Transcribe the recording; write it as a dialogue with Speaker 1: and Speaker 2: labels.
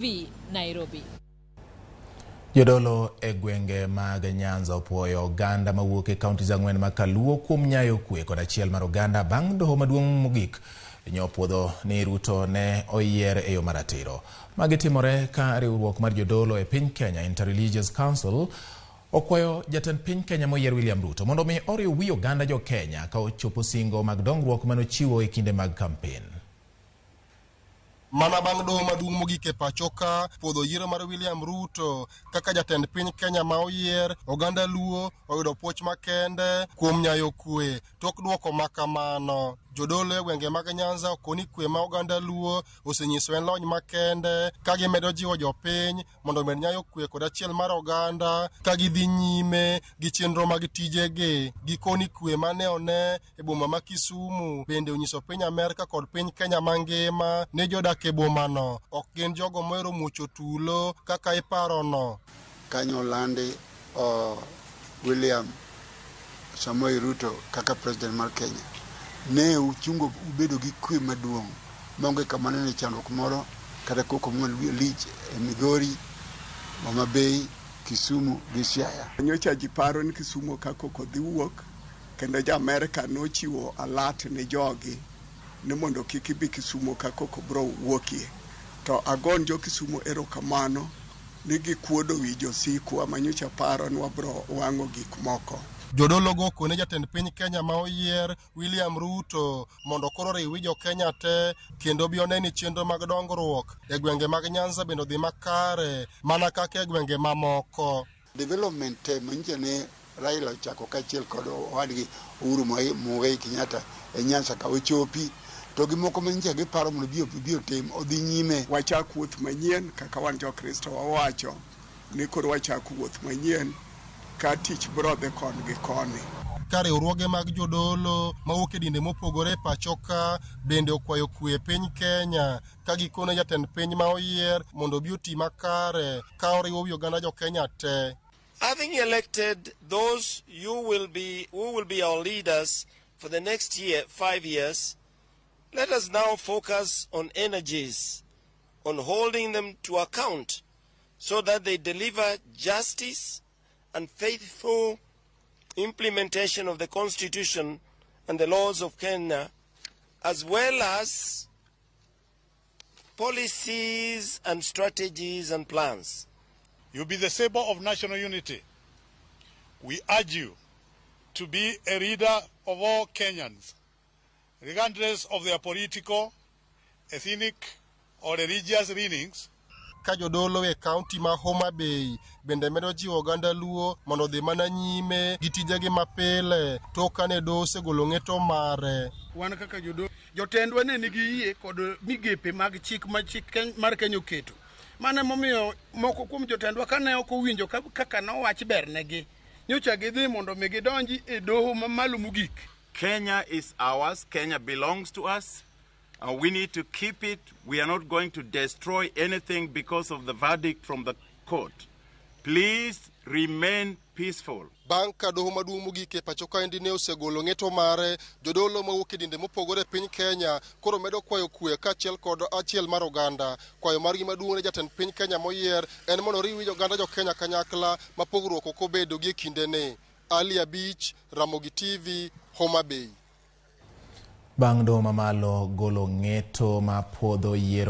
Speaker 1: TV, Nairobi.
Speaker 2: Jodolo e gwenge mag Nyanza opuoyo oganda mawuok e kaunti ang'wen ma Kaluo kuom nyayo kwe kod achiel mar oganda bang' doho maduong' mogik nyopuodho ni Ruto ne oyier e yo maratiro. Magi timore ka riwruok mar jodolo e piny Kenya Interreligious Council okwayo jatend piny Kenya moyier William Ruto mondo mi oriw wi oganda jo Kenya ka ochopo singo mag dongruok manochiwo e kinde mag kampen.
Speaker 3: Mana bang' doho maduong' mogik e pacho ka puodho yiero mar William Ruto kaka jatend piny Kenya ma oyier, oganda Luo oyudo puoch makende kuom nyayo kwe tok duoko ma kamano. Jodolo e gwenge mag Nyanza okoni kwe ma oganda Luo osenyiso en lony makende ka gimedo jiwo jopiny mondo omed nyayo kwe kod achiel mar oganda ka gidhi nyime gi chenro mag tijegi. Gikoni kwe mane one e boma ma Kisumu bende onyiso piny Amerka kod piny Kenya mangima ni jodak e bomano ok gin jogo mohero muocho tulo kaka iparono.
Speaker 4: Kanyo olandi William Samoei Ruto kaka president mar Kenya. Ne uchungo ubedo gi kwe maduong' maonge kama nene chandruok moro kata koko lich e Migori, Homa Bay, Kisumu gi Siaya.
Speaker 5: Nyocha ji paro ni Kisumu ka koko dhi wuok kendo jo Amerka nochiwo alert ne jogi ni mondo kik ibi Kisumu ka koko bro wuokie. To agon jo Kisumu erokamano ni gikuodo wi josikwa manyocha paro ni wabro wang'o gik moko.
Speaker 3: Jodolo go okone jatend piny Kenya ma oyier William Ruto mondo koro oriw wi jo Kenya te kendo bi one ni chenro mag dongruok e gwenge mag Nyanza bende odhi makare mana kaka e gwenge mamoko.
Speaker 4: Development te manyicha ne Raila ochako kaachiel kod owadgi Uhuru Muigai Kenyatta e Nyanza ka ochopi to gi moko manyicha giparo mondo bi otim odhi nyime.
Speaker 5: Wachak wuoth manyien kaka wan jokristo wawacho ni koro wachak wuoth manyien ka tich bro dhi koni gi koni.
Speaker 3: Ka riwruoge mag jodolo mawuok e dinde mopogore e pacho ka bende okwayo kwe e piny Kenya ka gikone jatend piny ma oyier mondo obi oti makare ka oriwo wi oganda jo Kenya te.
Speaker 6: Having elected those you will be, who will be our leaders for the next year, 5 years, let us now focus on energies, on holding them to account so that they deliver justice and faithful implementation of the Constitution and the laws of Kenya, as well as policies and strategies and plans.
Speaker 7: You'll be the symbol of national unity. We urge you to be a leader of all Kenyans, regardless of their political, ethnic, or religious leanings.
Speaker 3: Ka jodolo e kaunti ma Homa Bay bende medo jiwo oganda Luo mondo odhi mana nyime gi tijegi mapile tok kane doho osegolo ng'eto mare.
Speaker 8: Wan kaka jodolo, jotendwa ne nigi yie kod migepe mag chik ma chik mar Kenya oketo. Mano emomiyo moko kuom jotendwa kane ok owinjo kaka nowach bernegi, nyocha gidhi mondo mi gidonji e doho mamalo mogik.
Speaker 9: Kenya is ours. Kenya belongs to us. We need to keep it. We are not going to destroy anything because of the verdict from the court. Please remain peaceful.
Speaker 3: Bang' ka doho maduong' mogik e pacho kaendi ne osegolo ng'eto mare, jodolo mawuok e dinde mopogore e piny Kenya koro medo kwayo kwe kaachiel kod achiel mar oganda. Kwayo margi maduong' ne jatend piny Kenya moyier en mondo oriw wi oganda jo Kenya kanyakla ma pogruok ok obedo gi e kindeni. Ali Abich, Ramogi TV, Homa Bay.
Speaker 2: Bang' doho mamalo golo ng'eto ma puodho yiero